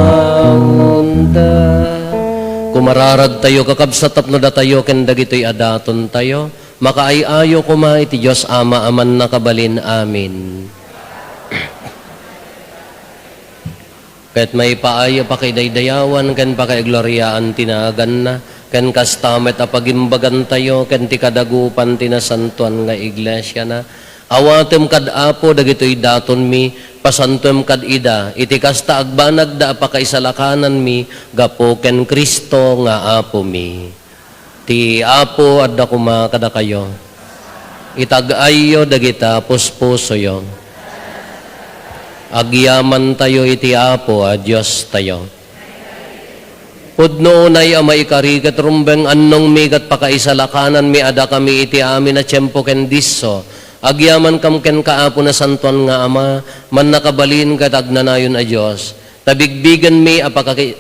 Kumararagtayo, kakabsat, tapno datayo ken dagitoy a datontayo, Makaay-ayo koma iti Dios Ama a Mannakabalin. Amen. Ket maipaay a pakaidaydayawan ken pakaigloriaan ti naganna, ken kasta met a pagimbagantayo ken ti kadagupan ti nasantoan nga iglesiana. Awatem kad Apo dagitoy datonmi, pasantoem kad ida iti kasta agbanagda a pakaisalakananmi gapu ken Cristo nga Apomi. Ti Apo adda koma kadakayo. Itag-ayyo dagita puspusoyo. Agyamantayo iti Apo a Diostayo. Pudno unay a maikari ket rumbeng annongmi ket pakaisalakananmi a dakami iti amin a tiempo ken disso. Agyamankam kenka, Apo Nasantoan nga Ama, mannakabalin ket agnanayon a Dios. Ta bigbigenmi a pakaki-,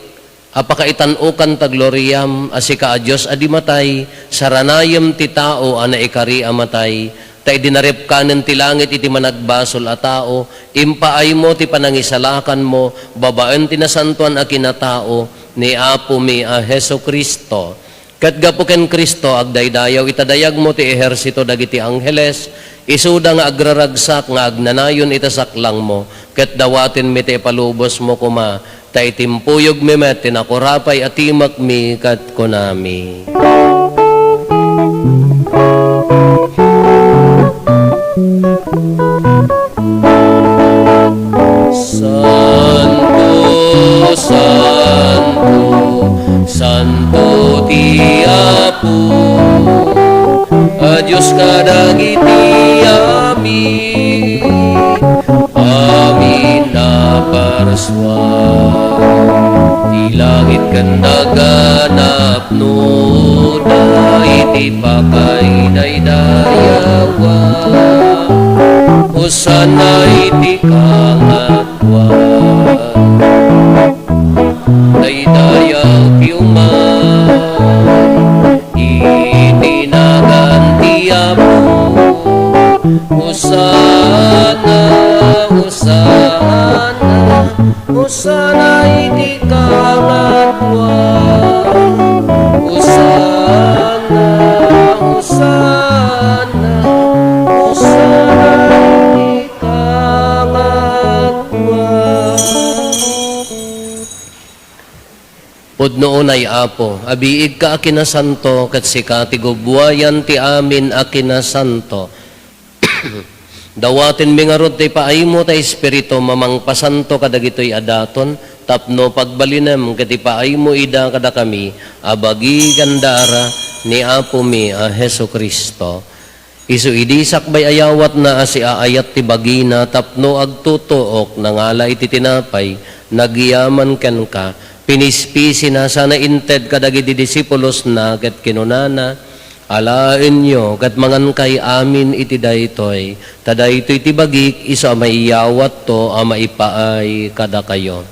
a pakaitan-okan ta gloriam a sika a Dios a di matay, saranayem ti tao a naikari a matay, ta idi naripkanen ti langit iti managbasol a tao, impaaymo ti panangisalakanmo babaen ti nasantoan a kinatao ni Apomi a Jesu-Cristo. Ket gapu ken Cristo, agdaydayaw ita dayagmo ti ehersito dagiti angheles, isuda nga agraragsak nga agnanayon ita saklangmo, ket dawatenmi ti ipalubosmo koma, ta itimpuyogmi met ti nakurapay a timekmi ket kunami: Santo, santo, santo ti Apo a Dios kadagiti amin. Amin a parsua ti langit ken daga napnoda iti pakaidaydayawan. Hosanna iti kangatoan. Daydayaw ti umay iti nagan ti Apo. Hosanna, Hosanna, Hosanna iti kangatoan. Hosanna, Hosanna, Hosanna iti kangatoan. Pudno unay, Apo, a biigka a kinasanto, ket sika ti gubbuayan ti amin a kinasanto. Dawatenmi ngarud ti ipaaymo ta Espiritum a mangpasanto kadagitoy a daton tapno pagbalinem ket ipaaymo ida kadakami a bagi ken dara ni Apomi a Jesu-Cristo. Isu idi sakbay a yawatna a siaayat ti bagina tapno agtutuok, nangala iti tinapay, nagyaman kenka, pinispisina sana inted kadagiti disipulosna ket kinunana: Alaenyo ket mangankay amin iti daytoy, ta daytoy ti bagik isu a maiyawatto a maipaay kadakayo.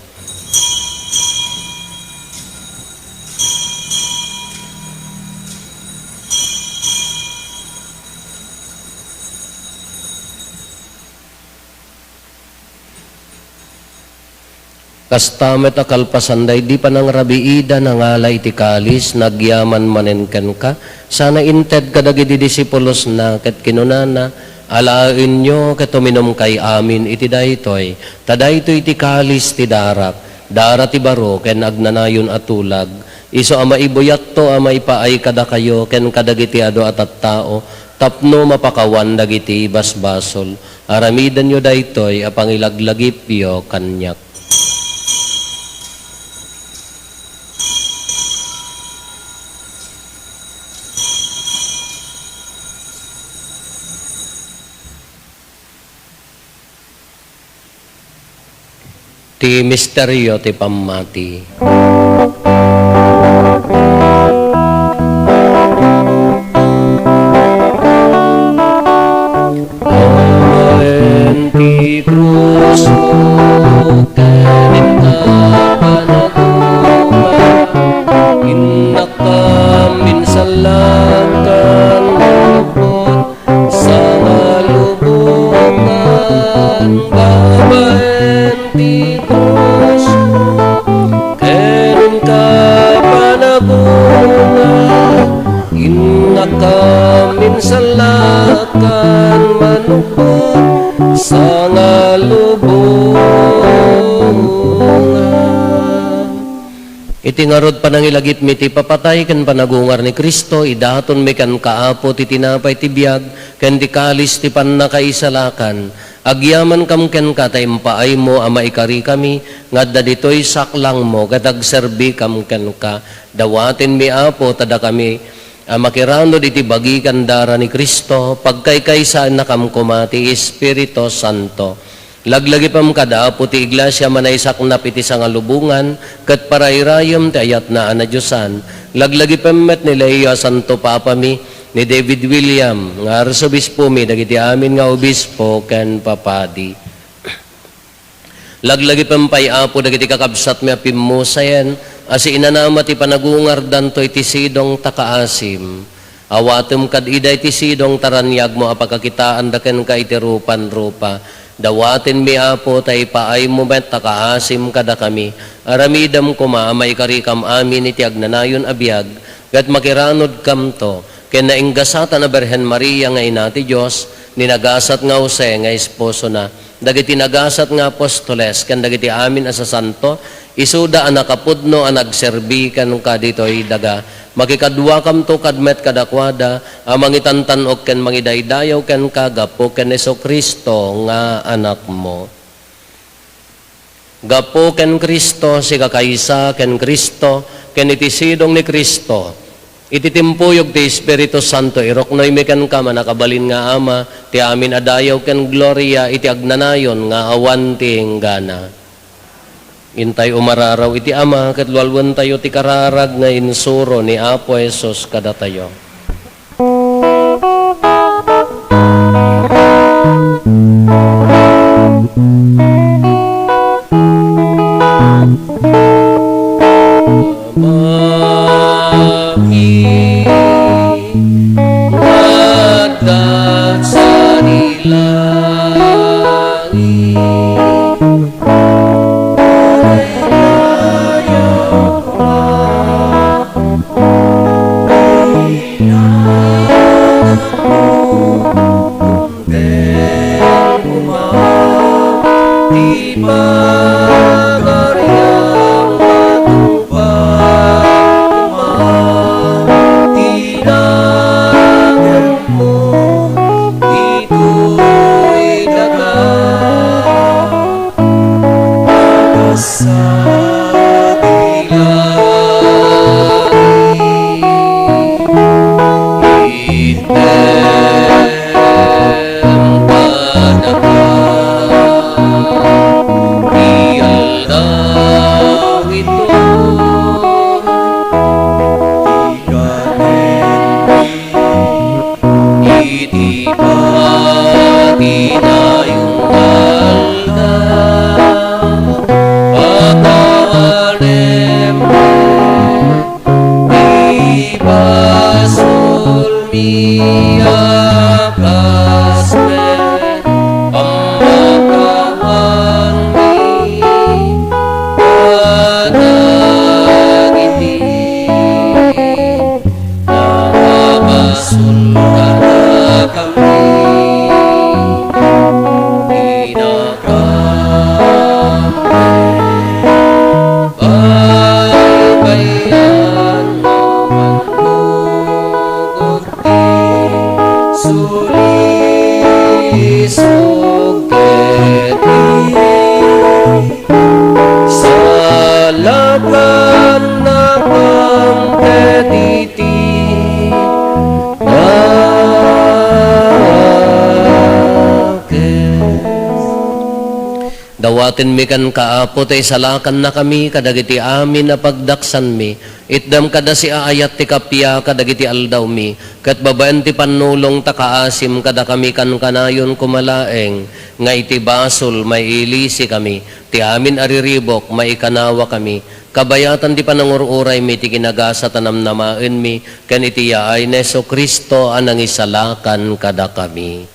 Kasta met a kalpasan daydi panangrabiida, nangala iti kalis, nagyaman manen kenka, sana inted kadagiti disipulosna, ket kinunana: Alaenyo ket uminumkay amin iti daytoy, ta daytoy ti kalis ti darak, dara ti baro ken agnanayon a tulag, isu a maibuyatto a maipaay kadakayo ken kadagiti adu a tattao tapno mapakawan dagiti basbasol. Aramidenyo daytoy a pangilaglagipyo kaniak. Ti misterio ti pammati. Babaen ti krusmo ken inka panagungar, innakam insalakkan lubot. Sangalubotan, babaen ti krusmo, ken inka panagungar, innakam insa Iti ngarud, panangilagipmi ti ipapatay ken panagungar ni Cristo, idatonmi kenka, Apo, ti tinapay ti biag ken ti kalis ti pannakaisalakan. Agyamankam kenka ta impaaymo a maikarikami nga adda ditoy saklangmo ket agserbikam kenka. Dawatenmi, Apo, ta dakami a makiranud iti bagi ken dara ni Cristo, pagkaykaysaennakam koma ti Espiritu Santo. Laglagipem kada Apo ti Iglesia a naisaknap iti sangalubongan ket parairayem ti ayatna a nadiosan. Laglagipem met ni Leo a Santo Papami, ni David William nga Arsobispomi, dagiti amin nga obispo ken papadi. Laglagipem pay, Apo, dagiti kakabsatmi a pimmusayen a siinanama ti panagungardanto iti sidong ta kaasim. Awatem kad ida iti sidong ta raniagmo a pakakitaanda kenka iti rupan rupa. Dawatenmi, Apo, ta ipaaymo met ta kaasim kadakami. Aramidem koma a maikarikam amin iti agnanayon a biag, ket makiranudkamto ken nainggasatan a Birhen Maria nga Ina ti Dios, ni nagasat nga Jose nga esposona, dagiti nagasat nga apostoles, ken dagiti amin a sasanto, isuda a nakapudno a nagserbi kenka ditoy daga. Makikaduakamto kad met kadakuada a mangitantan-ok ken mangidaydayaw kenka gapu ken Jesu-Cristo nga Anakmo. Gapu ken Cristo, sikakaysa ken Cristo, ken iti sidong ni Cristo, iti timpuyog ti Espiritu Santo, iruknoymi kenka, mannakabalin nga Ama, ti amin a dayaw ken gloria iti agnanayon nga awan ti inggana. Intay umararaw iti Ama, ket lualuentayo ti kararag nga insuro ni Apo Jesus kadatayo. Amami nga adda sadi langit, Iti paginayon nga aldaw, pakawanem ti basolmi a kas met pammakawanmi kadagiti nakabasol kadakami. Inakam met, baybayan no manlugod ti sulisog ket ti salakannakam ket iti dakes. Dawatenmi kenka, Apo, ta isalakannakami kadagiti amin a pagdaksanmi. Itdam kad a siaayat ti kappia kadagiti aldawmi, ket babaen ti pannulong ta kaasim kadakami, kankanayon koma laeng nga iti basol, mailisikami. Ti amin a riribuk, maikanawakami. Kabayatan ti panangur-uraymi ti kinagasat a namnamaenmi ken iti yaay ni Jesu-Cristo a nangisalakan kadakami.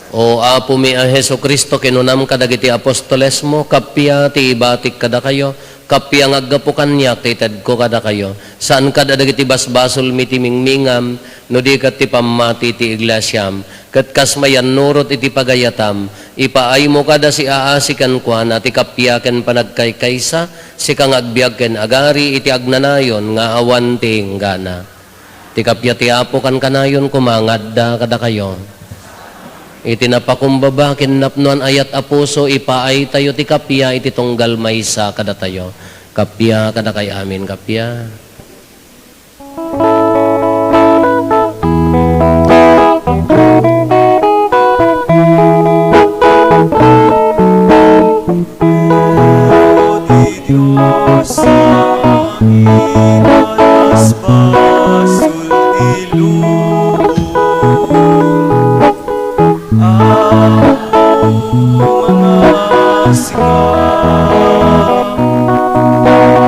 O Apomi a Jesu-Cristo, kinunam kadagiti apostolesmo, kappia ti ibatik kadakayo, kappia nga aggapu kaniak ti itedko kadakayo. Saan kad a dagiti basbasolmi ti mingmingam, no di ket ti pammati ti iglesiam. Ket kas mayannurot iti pagayatam, ipaaymo kada siaasi kenkuana ti kappia ken panagkaykaysa, sika nga agbiag ken agari iti agnanayon nga awan ti inggana. Ti kappia ti Apo kankanayon koma nga adda kadakayo. Iti napakumbaba ken napnoan ayat a puso, ipaaytayo ti kappia iti tunggal maysa kadatayo. Kappia kadakay amin, kappia. Ti Dios a mangibasbasol ti lubong. Apo, mangasika.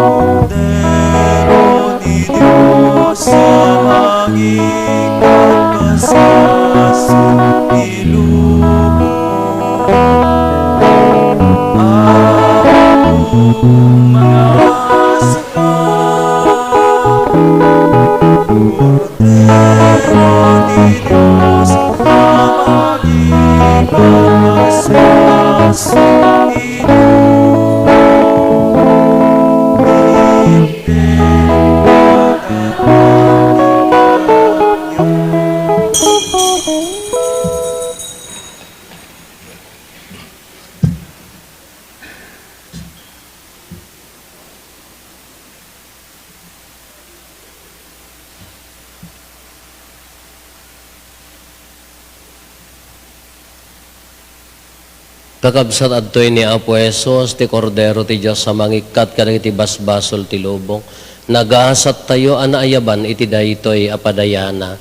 Kordero ti Dios a mangibasbasol ti lubong. Apo, mangasika. Kordero ti Dios a mangibasbasol ti lubong. Kakabsat, adtoy ni Apo Jesus, ti Kordero ti Dios a mangikkat kadagiti basbasol ti lubong. Nagasattayo a naayaban iti daytoy a padayana.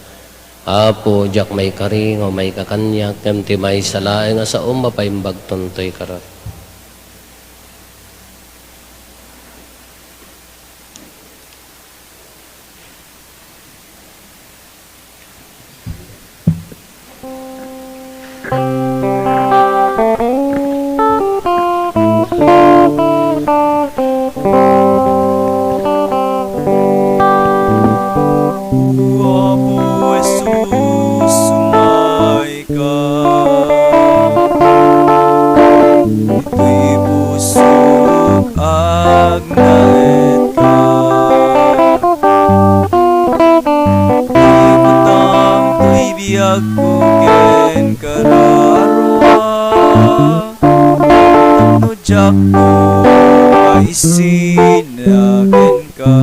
Apo, diak maikari nga maikakaniak, ngem ti maysa laeng a saom a paimbagton toy kararag. Apo Jesus, sumay ka. Ditoy pusok agnaed ka. Ibutang toy biagko ken kararua. Tapno diakto maisina kenka.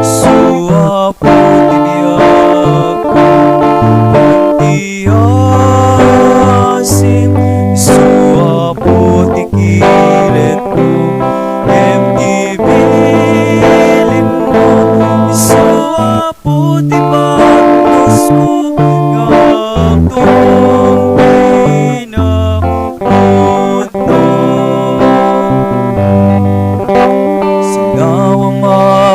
Suapo ti biag, ti asim, suapo ti kiretko, ngem ti bilinmo, suapo ti bantosko, nga agtungpinakputno. Singawam,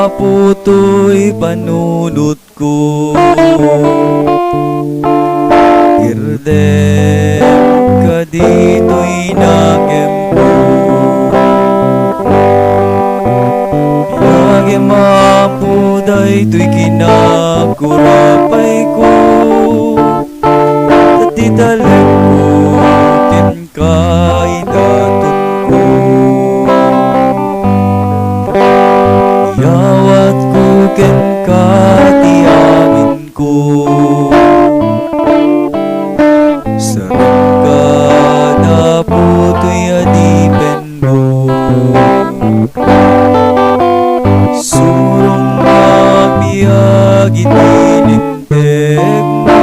Apo, toy panunot ko. Irdem ka ditoy nakemko. Biagem, Apo, daytoy kinakurapayko. Ta ti talekko ken kaidatonko. Inintekmo,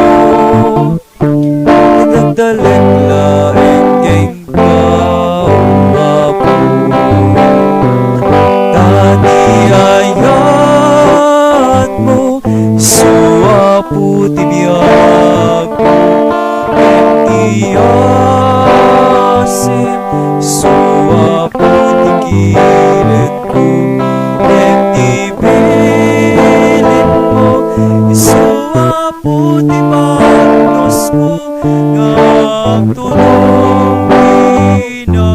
nagtalek laeng kenka, O Apo. Ta ti ayatmo, isu Apo ti biagko, ken ti asem, isu Apo ti kiretko, ken ti bilinmo, isu Apo ti bannosmo, nga agturong kinapudno.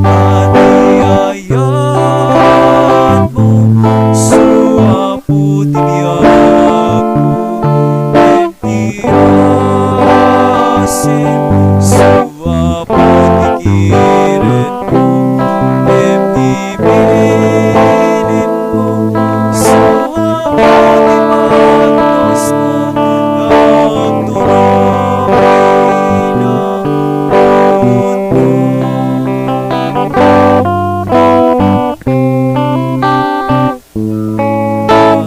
A ti ayatmo, isu Apo ti biagko, ken ti asem, isu Apo ti kiretko, ken ti bilinmo, isu Apo ti bannosmo, nga agturong kinapudno.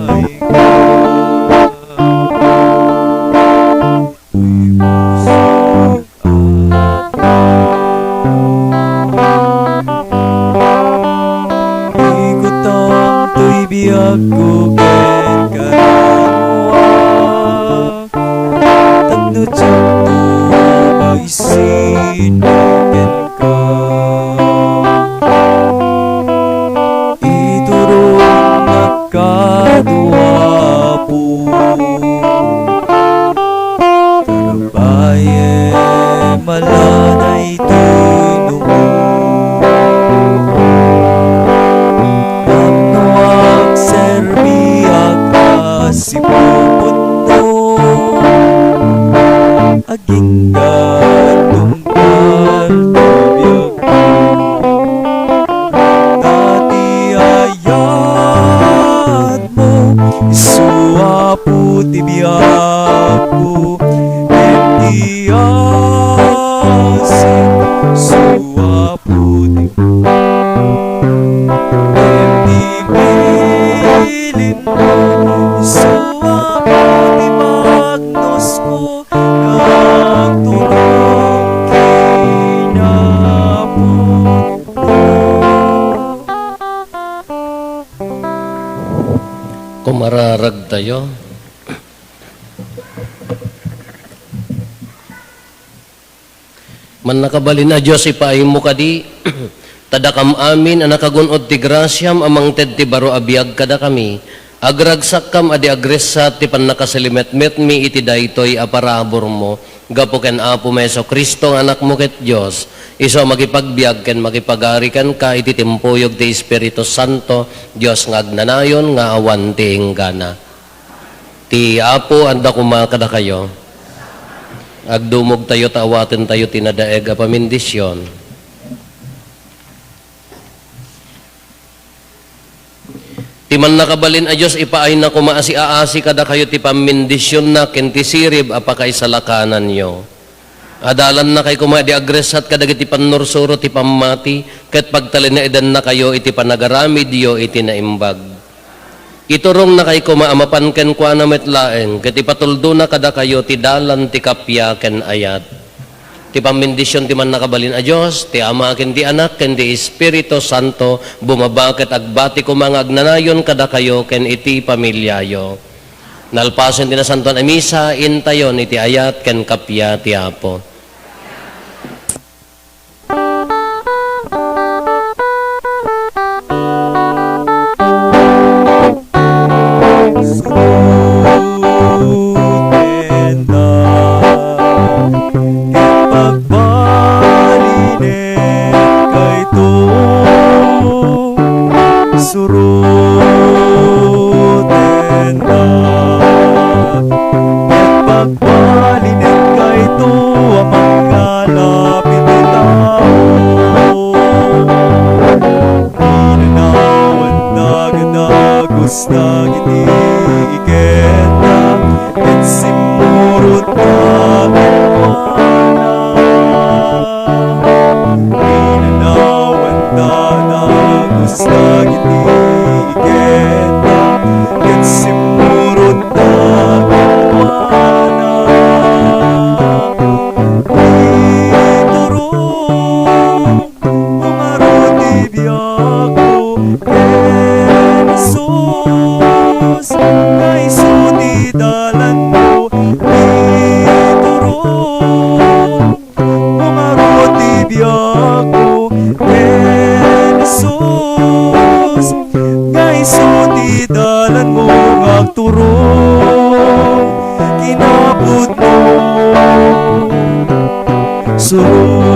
Ay, Ikutam toy biagko ken kanawa, tapno diakto maisino kenka. Iturongnak kano, Apo. Babaye, mala daytoy noo. Tapno agserbiak a sipuputno. Agingga tunggal ti biagko. Ta ti ayat mo, isu Apo ti biagko, ken ti asem, isu Apo ti, ken ti bilinmo, isu Apo ti bannosko, nga agturong kinapudno. Kumararagtayo. Mannakabalin a Dios, ipaaymo kadi, ta dakam amin a nakagun-od ti grasiam a mangted ti baro a biag kadakami, agragsakkam a di agressat ti pannakasalimetmetmi iti daytoy a paraburmo, gapu ken Apomi Jesu-Cristo nga Anakmo ket Dios, isu a makipagbiag ken makipagari kenka iti timpuyog ti Espiritu Santo, Dios nga agnanayon nga awan ti inggana. Ti Apo adda koma kadakayo. Agdumogtayo ta awatentayo ti nadaeg a pamendisyon. Ti Mannakabalin a Dios, ipaayna koma a siaasi kadakayo ti pammendisyonna ken ti sirib a pakaisalakananyo. Adalannakay koma idi agressat kadagiti pannursuro ti pammati, ket pagtalinaedannakayo iti panagaramidyo iti naimbag. Iturongnakay koma a mapan kenkuana met laeng, ket ipatuldona kadakayo ti dalan ti kappia ken ayat. Ti pammendision ti Mannakabalin a Dios, ti Ama ken ti Anak ken ti Espiritu Santo, bumaba ket agbati koma nga agnanayon kadakayo ken iti familiayo. Nalpasen ti Nasantoan a Misa, intayon iti ayat ken kappia ti Apo. Suruten na ket pagbalinen kayto. Suruten na ket pagbalinen kayto a mangalap iti tao. Pinanawan dagiti dagus dagiti iketda, ket simmurot kenkuana. Pinanawan da dagus dagiti iketda. Jesus, nga isu ti dalanmo, iturong mo ngarud ti biagko ken Jesus, nga isu ti dalanmo nga agturong kinapudno. Suro